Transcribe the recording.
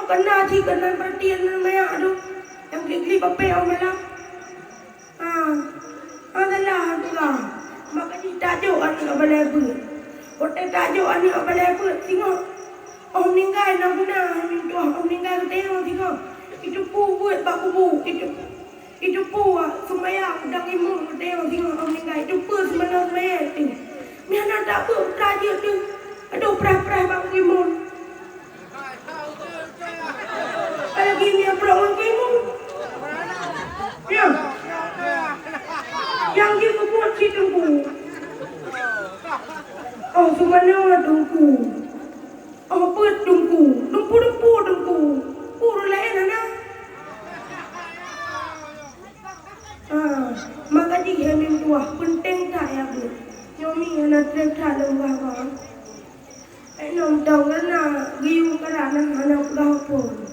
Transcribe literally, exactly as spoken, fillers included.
Keunan cit keunan peuratian ngon maya tu. Nyang klik-klik bapée awak malam. Ha. Ha, salah tu lah. Maka jih tajok aneuk balai beuet. Watée tajok aneuk balai beuet singoh. Oh meuninggai na guna, mintuah oh meuninggai geutanyoe singoh. Itu pu beuet bak kubu, itu Itu pu seumayang udang imun geutanyoe singoh meuninggai. Itu pu seumayang seumayang tu. Meuhana tabeuet putra jeuet tu. Aduh, prah-prah bak imun. Apalagi ni pulok ngon imun. Ya. Yang jeuet peubuet si teungku. Oh, seumayang teungku. Oh, beuet teungku. Teungku, teungku, teungku. Ureueng laén hana. Ah, maka jih hai mintuah, peunteng that ya beuet. Nyoe mi hana treb that lôn peugah bang. Enam taun na geuyue karat na hana peugah peue.